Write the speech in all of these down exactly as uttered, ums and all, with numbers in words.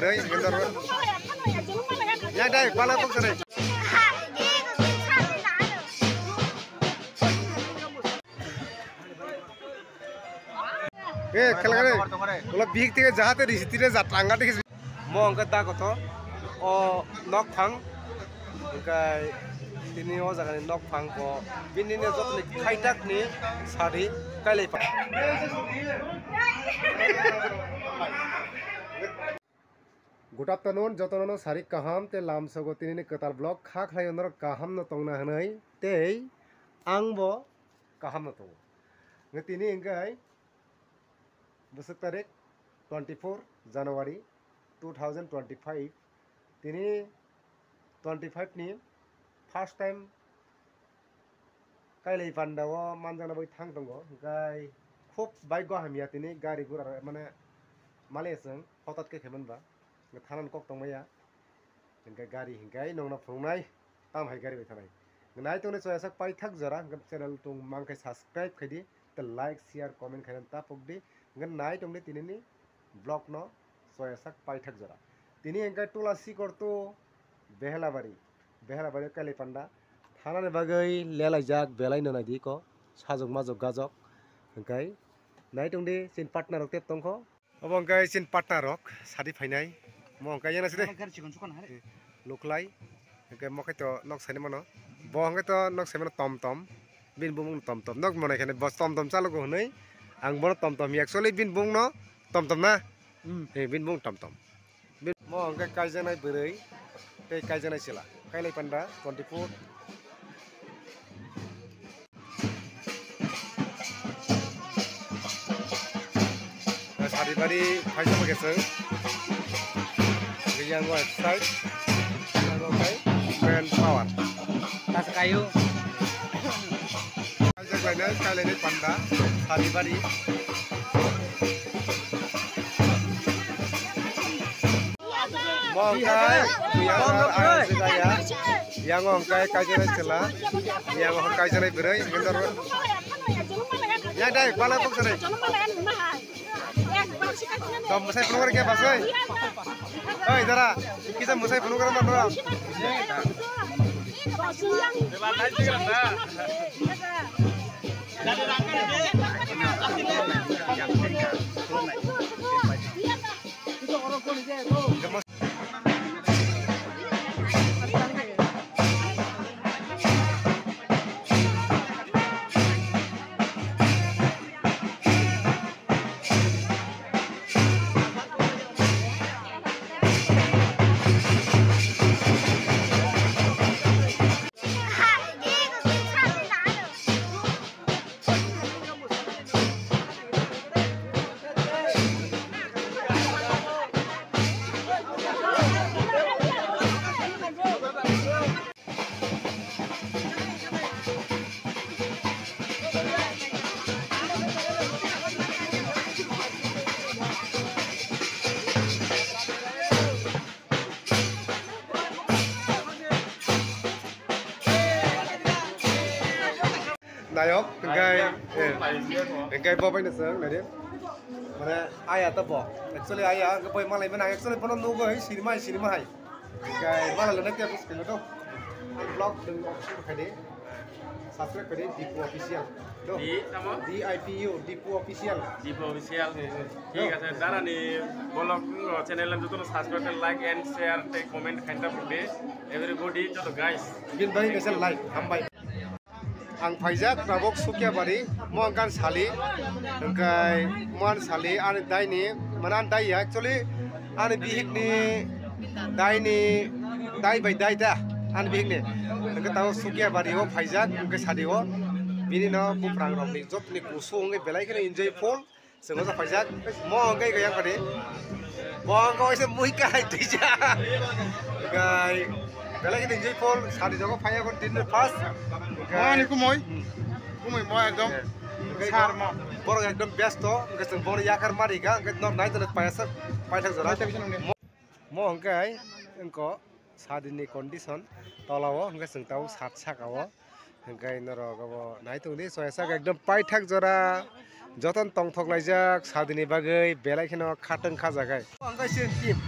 Rei, gendor. Ya dai, pala kok sere. Eh, khelgare. Ulo bihik tike jahate risi tire jat angga tike. Mo angka da koto. O nok phang. Angkai tini o jaga ni nok phang ko. Bini ni jotoni khaitak ni sari kailai pa. Good afternoon, jotono no sarik kaham te lamsogo tinini kwtal vlog kha khlai norok kaham no tongna hwnwi tei ang bo kaham no tongo. Nge tini hwnkhe bwswk tarik twenty four January two thousand twenty five, tini twenty five ni first time Kailai panda o manjakna bagwi thang tongo, hwnkhe khub bike o hamya tini gari gura rok mane maliya chwng hotat khe khaimani ba, hwnkhe thanani kok tongmaya, hwnkhe gari hwnkhe nongno phunuknai, tamo hai gari bai thanai. Nai tongni choyasak paithak jora, hwnkhe channel tong mankhe subscribe khaidi, tei like, share, comment khainani ta pokdi, hwnkhe nai tongdi tinini vlog no choyasak paithak jora. Tini hwnkhe Tula Sikor to Behelabari, Behelabari Kailai panda. Thanani bagwi lelaijak belai no naidi ko sajok majok gajok. Hwnkhe nai tongdi chin partner rok tep tongkho. Obo hwnkhe chin partner rok sadi phainai. Mo hwnkhe yana side. Luklai. Hwnkhe mo khe to nok saini mano. Bo hwnkhe to nok saimano tom tom. Bini bumung tom tom. Nok monai khani bo tom tom chalogo hwnwi. Ang bono tom tom. Actually bini bumung no tom tom na. Hmm. He, bini bumung tom tom. Mo hwnkhe kaijaknai bwrwi tei kaijaknai chwla. Kailai panda twenty four. Sari bari phaisa khe chwng. Yang exercise. Yang kai man power. Tas kayu. Kaijak lainai, kailainai panda, sari bari. Mo hwnkhe, yang o ang jigaya. Yang o hwnkhe kaijaknai chwla. Yang o hwnkhe kaijaknai bwrwi. Yang dai, bala kok sanai. Tom bwsai phunukgwi rwkhe basai. Oi dara, kisa bwsai phunukgwi rwma norok. Nayok, hingkai, eh, hingkai bo bai no chwng, nai de. Mane, aya to bo. Actually, aya, hingke boi malai mane, actually, bono nugo hai, sinima hai, sinima hai. Hingkai, malai lene kya bus kene to. Ang vlog deng option khai de. Subscribe khai de, Dipu Official. To. Di, tamo? D I P U, Dipu Official. Dipu Official. Eh, eh. Thik ase, darani vlog, mm, channel ang jotono subscribe, like and share, tei comment khaina pore. Everybody, joto guys. Bin bai kaisa like, hambai. Ang phaijak tabuk Sukiabari, mo hwnkha sali, hwnkhe mo ani sali, ani daini, mane ani dai ya, actually, ani bihikni daini, dai bai dai da, ani bihikni. Hwnkhe tabuk Sukiabari o phaijak, hwnkhe sadi o, bini no buphang rokni jotoni kusu wngwi belai kheno enjoy full. Chwng osa phaijak, mo hwnkhe kaya kani. Bo hwnkhe oisa mui kahai twijak. Gai, belai khe enjoy full, sari jogo phaiya kon din first. Mo ani kumui. Hmm. Kumui mo ekdom. Gai sar mo. Borok ekdom best to, hwnkhe chwng bono yakar mari kha, hwnkhe nok nai tongwi paisa, paithak jora. Paithak jora. Mo, mo hwnkhe, wngko. Sadini condition tola o hwnkhe chwng tabuk sat saka o Hwnkhe norok abo nai tongdi, soyasa ekdom paithak jora, jotono tongthok laijak sadini bagwi, belai kheno khatwng kha jagai. Ang kaisa team.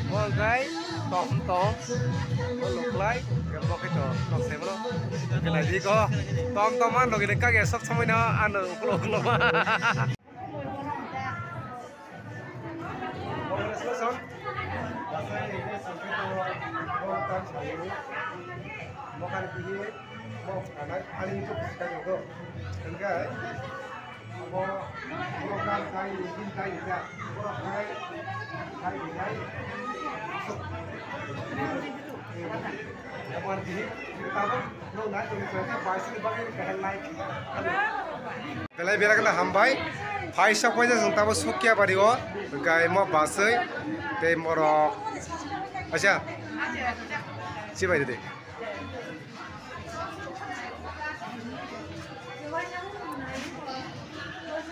Bo hwnkhe tom tom, bo luklai, bo khe to nok se bono. Belai di ko tom tom, ang logi de kage sok somoi no ano ukulo ukulo ma. Congratulations. Mokhang kihi, mok kanai, ani itu kita jogo. Hingga, abo, mokhang kai, izin kai, ika, mokhang kai, kai, kai. Belai belai kheno hambai. Phai sok paijak chwng tamo Sukiya bari o. Hwnkhe mo baswi tei morok. Acha. Chibai de.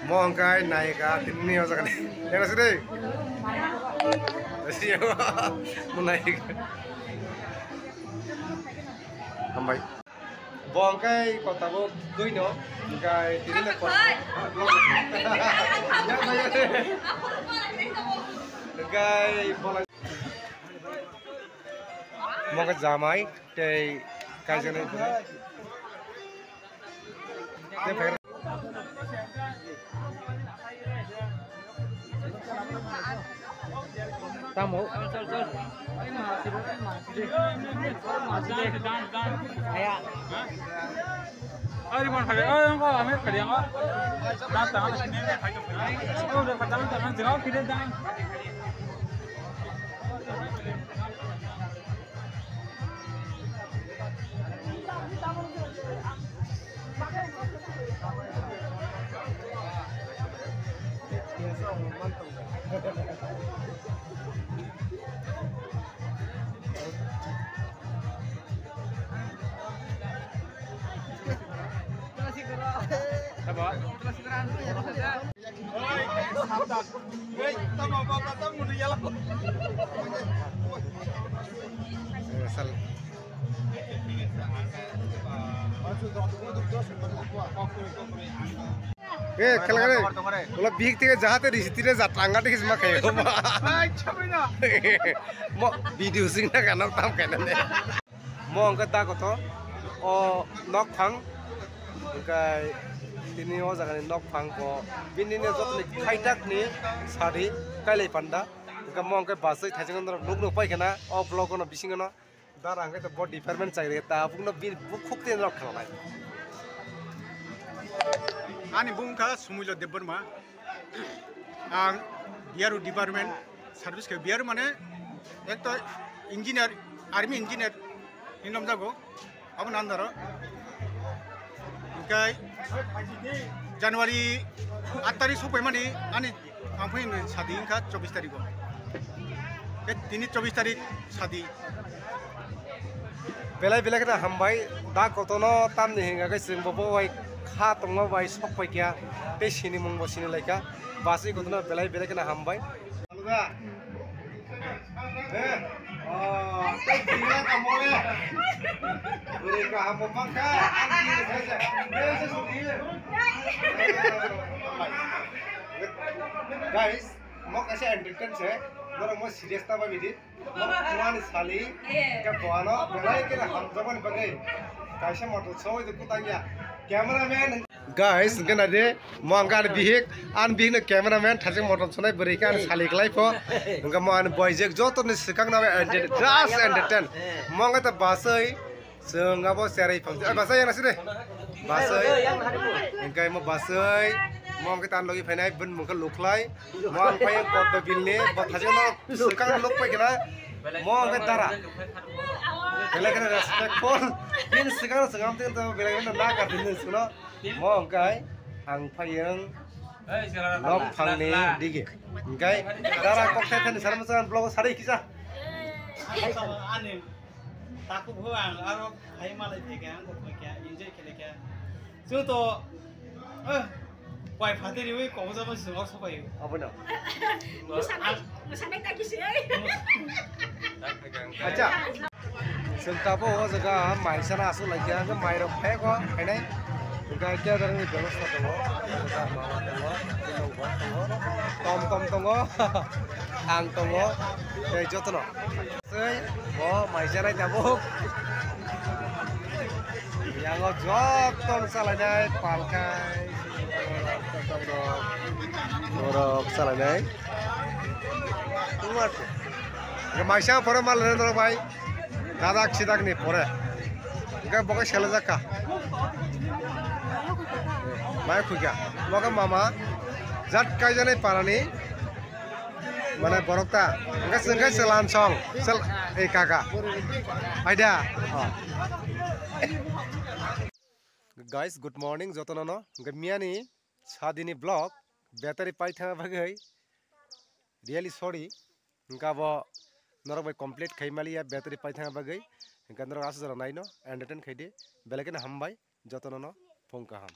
Mo hwnkhe nayika tini o jaga ni. Nayika se de. Mo nayika. Hambai. Bo hwnkhe kota bo twi no. Hwnkhe tini le kota. Hwnkhe bola. Mo khe jamai tei kaijaknai borok. Tei phaikra. Tamo. Ari man khali, ay ang ko ame khali ang ko. Dan tang, dan tang, dan tang, dan tang. Eh, khelakare. Ulo bihik tike jahate risi tire jat ranga tike sima khayo. Mo video sing na kana tam kana ne. Mo hwnkhe da koto o nokphang, hwnkhe tini o jagani nokphang bo bini ni jotoni khaitak ni sadi kailai panda, hwnkhe mo hwnkhe basai thaising norok nuk nuk pai khana o vlog no bisingo no dara hwnkhe to bo department chai rega tabuk no bini bukhuk tei norok khananai. Ani bumung kha Sumilya Debbarma. Ang B R O department service khe, B R O mane ek to engineer, army engineer hinwi nomjago, abo nandaro. Hingkai January aat tarikh sokpaimani ani ang phai sadi wngkha chobbish tarikh o. Tini chobbish tarikh sadi. Belai belai kheno hambai, da kotono tamni hinga khe chwng bo bo bai kha tongma bai sok pai kha, tei sinimung bo sini lai kha, basai kotono belai belai kheno hambai. Eh, oh, tei jinga kamole. Bwrwi kaham bo mankha, ang tini saja. Guys, mo kaisa entertain se, norok mo serious ta bai bidi. Mo kuani sali, ke boano belai kere hamjakmani bagwi kaisa motor soi de kutang ya. Cameraman. Guys, hingke nai de, mo hingke ani bihik, ani bihik no cameraman, thajak motom sonai bwrwi khe ani sali kwlai pho. Hingke mo ani boijak joto ni swkang no enter-, just entertain. Mo hingke ta basai, chwng abo cherai phang, ai basai yang nasi de. Basai, hingke mo basai, mo hingke tan logi phainai, bini mungkha luklai, mo ang phai Poddo Bill ni, bo thajak no swkang no luk pai kena, mo hingke dara. Belai khe respectful, bini swkang no swkang teng to belai khe na kar din suno. Mo hwnkhe ang phaiyung nok phangni digi. Hwnkhe dara kok thai thani sarma chwng vlog sari kisa. Ani takhuk bo ang aro khai malai phaikha, ang kok phaikha, enjoy khlaikha. Chwng to, eh, Bai phatiri wi kobo jabo sujok sopayo. Abono. Musanai, musanai ta kisi. Acha. Chwng tabuk o jaga mai sana aswk laikya, hwnkhe mai rok phai ko phainai. Hwnkhe catering ni bebostha tongo. Mama tongo, tongo, tom tom tongo, ang tongo, tei jotono. Tei bo mai sanai tabuk. Yango joto salainai palkai. Borok salainai. Tumar. Maisa pore mal norok bai. Dadak sidak ni pore. Enggak bokai sela jakka. Mai khuja. Bokai mama. Jat kai jane parani. Mane borok ta. Enggak enggak selan song. Sel eh kaka. Aida. Oh. Guys, good morning jotono no. Enggak miani sadini vlog battery pai thang bagwi. Really sorry. Hingke abo norok bai complete khai maliya battery pai thang bagwi. Hingke norok aswk jora naino entertain khai di. Belai kheno hambai jotono no phung kaham.